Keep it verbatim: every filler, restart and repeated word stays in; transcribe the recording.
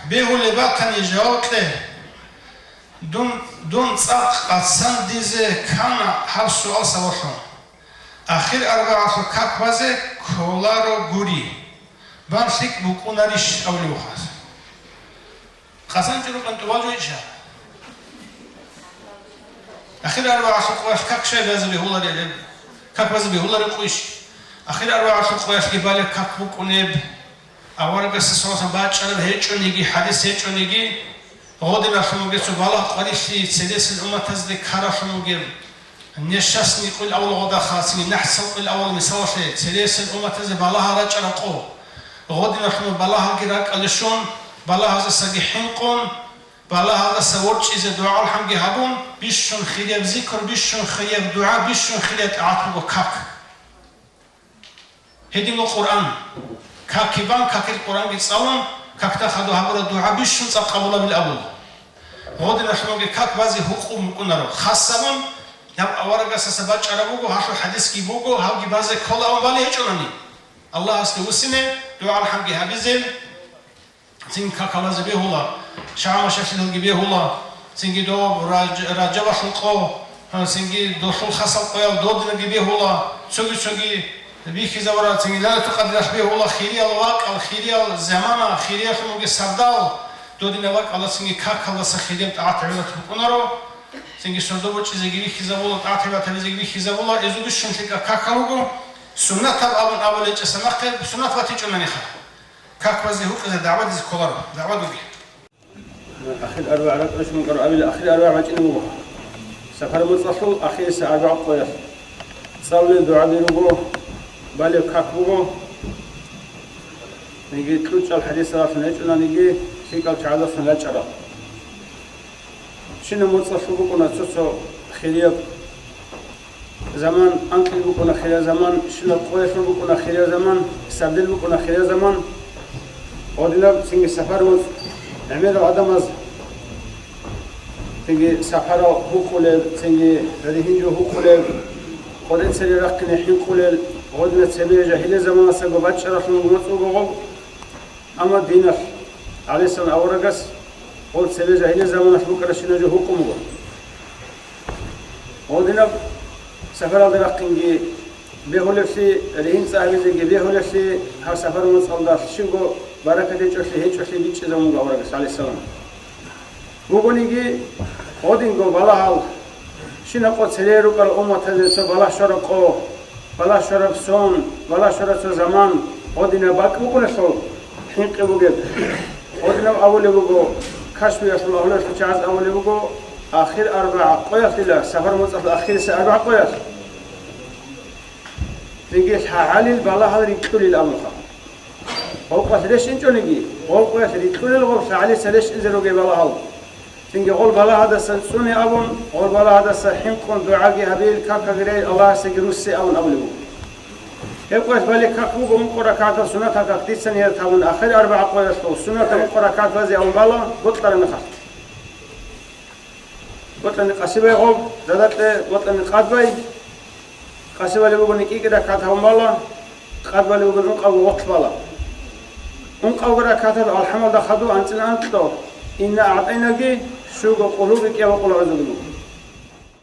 Бегьулеб батани жаваб кье. Дун, дун цӀакъ къацандизе ккана гьаб суал сабаблъун. Ахир арбагӀалъул как базе кколаро гури. Бан лъикӀ букӀунарищ абулев вухъас. Къасан чӀурукъан тӀубал жойча. Ахир арбагӀалъул къоялъ как щай базе бегьулареб? Как базе бегьулареб къуйищ? Ахир арбагӀалъул къоялъги балеб как букӀунеб? Аварагасда саллаллагьу гӀалайгьи вассаллам бачӀараб гьечӀониги, хӀадис гьечӀониги, гъодиналъун бугеб цо балагь къварилъи цересел умматазде ккаралъун бугеб, несчастный къуйил авал гъода хасини, нахӀцал къуйил авал мисалалъе, цересел умматазде балагьал рачӀараб къо. Гъодиналъун балагьалги ракӀалде щун, балагьаздасаги хӀинкъун, балагьаздаса ворчӀизе дугӀа-алхӀамги гьабун, бищун хирияб зикр, бищун хирияб дугӀа, бищун хирияб тӀагӀат буго как. Гьединго Къуръан. Какги бан, какил Къуръанги цӀалун, какда хадуб гьабураб дугӀа бищун цӀакъ къабулабилан абун. Гъодиналъунги как базе гьукъун букӀунаро. Хасабун, гьаб аварагасдаса бачӀараб буго, гьалъул хӀадисги буго, гьабги базе ккола абун балеб гьечӀонани. Аллагьасде вуссине, дугӀа-алхӀамги гьабизе, цин какалазе бегьула, шагьмашалъидалги бегьула, цинги дов раж-, Ражабалъул къо, цинги долъул хасал къоял додинаги бегьула, цоги-цоги бихьизабурал, цинги Лайлатул Къадралъ бегьула, хириял вакӀал, хириял замана, хириялъун бугеб сардал, додинаб вакӀалда цинги какалдаса хириял тӀагӀат-гӀибадат букӀунаро, цинги сордо бочӀизеги бихьизабула, тӀагӀат-гӀибадат гьабизеги бихьизабула, эзу бищун лъикӀаб какал руго, суннатаб абун абулел гьечӀоса нахъе суннат батичӀонаниха. Как базе гьукъизе дагӀбадизе кколаро, дагӀбадуги. Ахир арбагӀ ракӀалъ мукӀар абила, ахир арбагӀ бачӀине буго. Сапар моцӀалъул ахирисеб арбагӀ къоялъ. ЦӀалулел дугӀаби руго, балеб как буго. Цинги кьучӀал хӀадисалъун гьечӀонаниги, лъикӀал чагӀазулъун рачӀарал. Щинаб моцӀалъул букӀуна цо-цо хирияб заман, анкьил букӀуна хирияб заман, щинаб къоялъул букӀуна хирияб заман, сардил букӀуна хирияб заман. Гъодинаб цинги сапар моцӀ гӀемерал гӀадамаз, цинги сапарал гьукъулел, цинги ригьин жо гьукъулел, къоде цере рахъине хӀинкъулел, гъодинаб цебе жагьилия заманасаго бачӀаралъун моцӀ буго гъоб. Амма диналъ, гӀалайгьиссалам аварагас, гъол цебе жагьилия заманалъ букӀарабщинаб жо гьукъун буго. Гъодинаб сапаралда рахъинги бегьулеблъи, ригьин цӀа гьабизеги бегьулеблъи, гьаб сапар моцӀалда щибго баракат гьечӀолъи, гьечӀолъи бичӀчӀизабун буго аварагас, гӀалайгьиссалам. Бугониги, гъодинго балагьал, щинаб къо цере рукӀарал умматазе цо балагь щвараб къо, балагь щвараб сон, балагь щвараб цо заман, гъодинаб бакӀ букӀуналъул хӀинкъи бугеб. Гъодинаб абулеб буго, кашфиялъул агьлуялъул чагӀаз абулеб буго, ахир арбагӀ къоялъила, сапар моцӀалъул ахирисеб арбагӀ къоялъ. Цинги лъагӀалил балагьал рикьулел абунха. Гъолкъоялъ рещтӀинчӀониги, гъолкъоялъ рикьулел гъоб лъагӀалица рещтӀинзе ругел балагьал. Цинги гъол балагьадасан цӀуне абун, гъол балагьадаса хӀинкъун дугӀаги гьабил, какаги рей, Аллагьасеги руссе абун абулеб буго. Гьеб къоялъ балеб как буго ункъо ракагӀатаб суннатаб как дица ният гьабун, ахир арбагӀ къоялъул суннатаб ункъо ракагӀат базе абун бала, бокьараб мехалъ. Бокьани къасибай гъоб, задакье бокьани къадбай. Къасибали бугони кӀикӀи ракагӀат гьабун бала, къадбали бугони ункъабго вокьулеб бала. Ункъабго ракагӀаталда алхӀамалда хадув анцӀила анкьго, инна агӀтӀайнаги, щуго къулгьуги кӀиябго къулгьу гӀузуги буго.